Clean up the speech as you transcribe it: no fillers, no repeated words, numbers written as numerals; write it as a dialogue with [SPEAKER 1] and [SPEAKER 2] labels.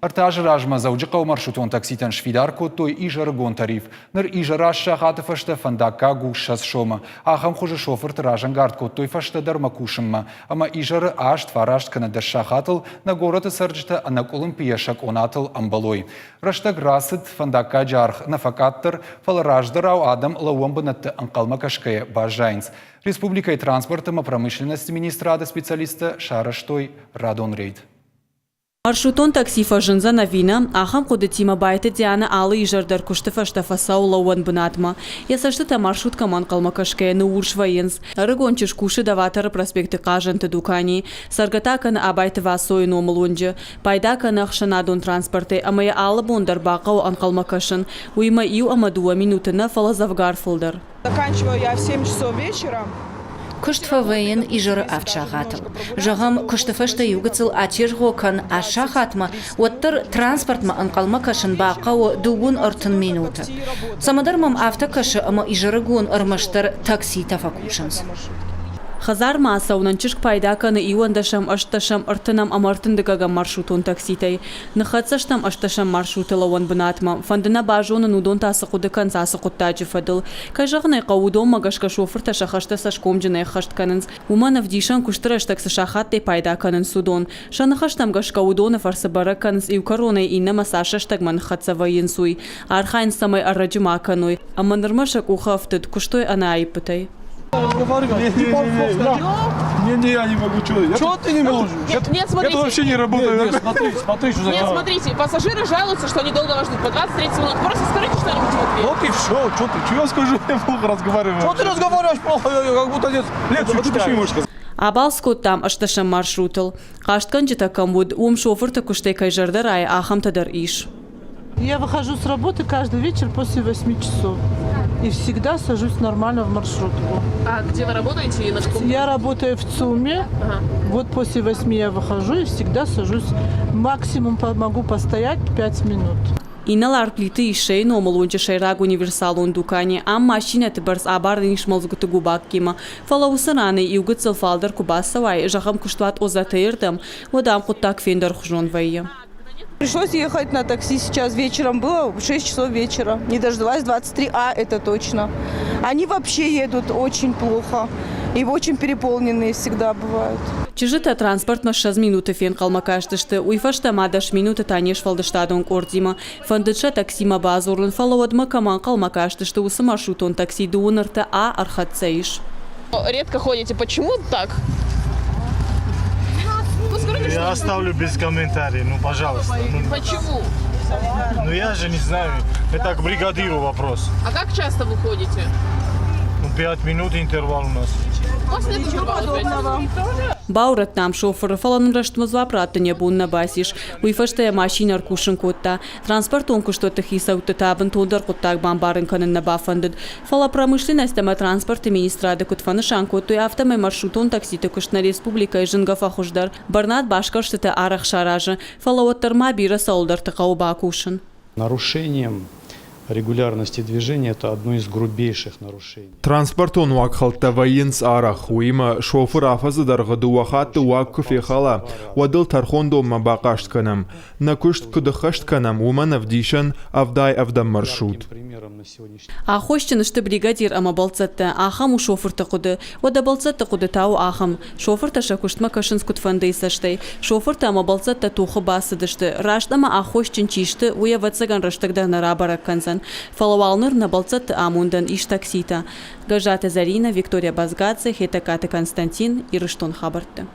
[SPEAKER 1] Ӕртӕ азы размӕ Дзӕуджыхъӕуы маршрутон такситӕн сфидар кодтой изӕрыгон тариф. Ныр изӕры аст сахаты фӕстӕ фӕндаггаг у 20 сомы. Ахӕм хуызы шофырты разӕнгард кодтой фӕстӕдӕрмӕ кусынмӕ. Ӕмӕ изӕры аст, фараст кӕнӕ дӕс сахатыл нӕ горӕты цӕрджытӕ ӕнӕкъуылымпыйӕ сӕ къонатыл ӕмбӕлой. Рӕстӕг рацыд, фӕндаггаджы аргъ нӕ фӕкъаддӕр, фӕлӕ раздӕрау адӕм лӕууӕн бынӕтты ӕнхъӕлмӕ кӕсгӕйӕ баззайынц. Республикӕйы транспорт ӕмӕ промышленносты министрады специалисттӕ сарӕзтой радон рейд.
[SPEAKER 2] Маршрутон такси фӕзындзӕн ӕви нӕ, ахӕм хъуыдытимӕ Байты Дианӕ алы изӕр дӕр куысты фӕстӕ фӕцӕуы лӕууӕн бынатмӕ. Йӕ цӕстытӕ маршруткӕмӕ ӕнхъӕлмӕ кӕсгӕйӕ ныуурс вӕййынц. Ӕрыгон чызг кусы Доваторы проспекты хъазӕнты дуканийы. Цӕргӕ та кӕны Абайты Васойы номыл уынджы. Пайда кӕны ӕхсӕнадон транспортӕй ӕмӕ йӕ алы бон дӕр бахъӕуы ӕнхъӕлмӕ кӕсын. Уыимӕ иу ӕмӕ дыууӕ минуты нӕ, фӕлӕ дзӕвгар фылдӕр.
[SPEAKER 3] Заканчиваю я в 7 часов вечера.
[SPEAKER 4] Куыст фӕвӕййын изӕры авд сахатыл. Зӕгъӕм, куысты фӕстӕ иу гыццыл атезгъо кӕн аст сахатмӕ, уӕддӕр транспортмӕ ӕнхъӕлмӕ кӕсын бахъӕуы дыууын ӕртын минуты. Цӕмӕдӕр мӕм афтӕ кӕсы, ӕмӕ изӕрыгон ӕрмӕстдӕр такситӕ фӕкусынц.
[SPEAKER 2] Хӕдзармӕ ацӕуынӕн чызг пайда кӕны иуӕндӕсӕм, ӕстдӕсӕм, ӕртынӕм ӕмӕ ӕртындыккӕгӕм маршрутон такситӕй. Ныххӕццӕ стӕм ӕстдӕсӕм маршруты лӕууӕн бынатмӕ. Фӕнды нӕ базонын, уыдон та цы хъуыды кӕнынц ацы хъуыддаджы фӕдыл. Кӕй зӕгъын ӕй хъӕуы, уыдонмӕ гӕсгӕ шофыртӕ сӕ хӕстӕ цӕсгомджынӕй ӕххӕст кӕнынц. Уымӕн ӕвдисӕн куысты рӕстӕг цы сахаттӕй пайда кӕнынц, уыдон. Сӕ ныхӕстӕм гӕсгӕ уыдоны фӕрцы бӕрӕг кӕнынц иу кӕронӕй иннӕмӕ цас рӕстӕгмӕ ныххӕццӕ вӕййынц, уый. Архайынц, цӕмӕй ӕрӕджы ма кӕной. Ӕмӕ нырмӕ сӕ къухы ӕфтыд, куыстой ӕнӕаиппытӕй.
[SPEAKER 5] Не, не, я не могу.
[SPEAKER 6] Чего ты не можешь?
[SPEAKER 3] Нет, нет, смотрите.
[SPEAKER 5] Это вообще не работает.
[SPEAKER 6] Нет, смотри, смотри, что за
[SPEAKER 3] Нет, смотрите, пассажиры жалуются, что они долго вас ждут, по 20-30 минут. Просто скажите что-нибудь в ответ.
[SPEAKER 5] Вот и все. Что ты? Что я скажу? Я плохо разговариваю.
[SPEAKER 6] Что ты разговариваешь плохо? Как будто нет лекцию
[SPEAKER 5] А ты почему не можешь сказать?
[SPEAKER 2] Абалц кодтам ӕстдӕсӕм маршрутыл. Хъастгӕнджытӕ кӕм уыд, уым шофырты куыстӕй кӕй зӕрдӕ райы, ахӕмтӕ дӕр ис.
[SPEAKER 7] Я выхожу с работы каждый вечер после 8 часов. И всегда сажусь нормально в маршрутку.
[SPEAKER 3] А где вы работаете и на каком?
[SPEAKER 7] Я работаю в ЦУМе.
[SPEAKER 3] Ага.
[SPEAKER 7] Вот после 8 я выхожу и всегда сажусь. Максимум могу постоять 5 минут.
[SPEAKER 2] Инӕлар Плиты Иссӕйы номыл уынджы сӕйраг универсалон дукани. Ам машинӕты бӕрц абарӕн ис мӕлдзгуыты губаккимӕ. Фӕлӕ уыцы ранӕй иу гыццыл фалдӕр куы бацӕуай, зӕгъӕм, куыстуат ОЗТ-йы рдӕм, уӕд ам хъуыддаг фендӕрхуызон вӕййы.
[SPEAKER 3] Пришлось ехать на такси сейчас вечером. Было 6 часов вечера. Не дождалась 23А, это точно. Они вообще едут очень плохо. И очень переполненные всегда бывают.
[SPEAKER 2] Чызджытӕ транспортмӕ 20 минуты фенхъӕлмӕ кастысты, уый фӕстӕ ма дӕс минуты та не сфӕлдыстадон къордимӕ. Фӕндыд сӕ таксимӕ бадзурын, фӕлӕ уӕдмӕ кӕмӕ ӕнхъӕлмӕ кастысты, уыцы маршрутон такси дыууын ӕртӕ А ӕрхӕццӕ ис.
[SPEAKER 3] Редко ходите. Почему так?
[SPEAKER 8] Я оставлю без комментариев, ну пожалуйста. Ну,
[SPEAKER 3] Почему?
[SPEAKER 8] Ну я же не знаю. Это к бригадиру вопрос.
[SPEAKER 3] А как часто вы ходите?
[SPEAKER 8] Ну, 5 минут интервал у нас.
[SPEAKER 3] После интервала
[SPEAKER 2] Баурӕдтам шофыры, фӕлӕ нын рӕстмӕ дзуапп раттын йӕ бон нӕ бацис. Уый фӕстӕ йӕ машинӕ ӕркусын кодта. Транспортон куыстуӕтты хицӕутты та бынтондӕр хъуыддаг бамбарын кӕнын нӕ бафӕндыд. Фӕлӕ промышленность ӕмӕ транспорты министрады куыд фӕнысан кодтой, афтӕмӕй маршрутон такситы куыст нӕ республикӕйы зынгӕ фӕхуыздӕр. Бӕрнад басгӕрстытӕ арӕх саразы, фӕлӕ уӕддӕр ма бирӕ цӕуылдӕрты хъӕуы бакусын.
[SPEAKER 9] Нарушением регулярности движения – это одно из грубейших нарушений.
[SPEAKER 5] Транспортон уагхӕлдтӕ вӕййынц арӕх, уыимӕ шофыр афӕдзы дӕргъы дыууӕ хатты уаг куы фехала, уӕд ыл тӕрхондонмӕ бахъаст кӕнӕм. Нӕ куыст куыд ӕххӕст кӕнӕм, уымӕн ӕвдисӕн ӕвдай ӕвдӕм маршрут.
[SPEAKER 2] Аххосджын сты бригадир ӕмӕ бӕлццӕттӕ. Ахӕм у шофырты хъуыды. Уӕдӕ бӕлццӕтты хъуыды та у ахӕм. Шофыртӕ сӕ куыстмӕ кӕсынц куыдфӕндыйы цӕстӕй. Шофыртӕ ӕмӕ бӕлццӕттӕ тохы бацыдысты. Раст ӕмӕ аххосджын чи сты, уый, ӕвӕццӕгӕн, рӕстӕг дӕр нӕ рабӕрӕг кӕндзӕн. Фӕлӕ уал ныр нӕ бӕлццӕтты амондӕн ис такситӕ. Гӕззаты Зӕринӕ, Виктория Базгадзе, Хетӕгкаты Константин, Ирыстон хабӕртты.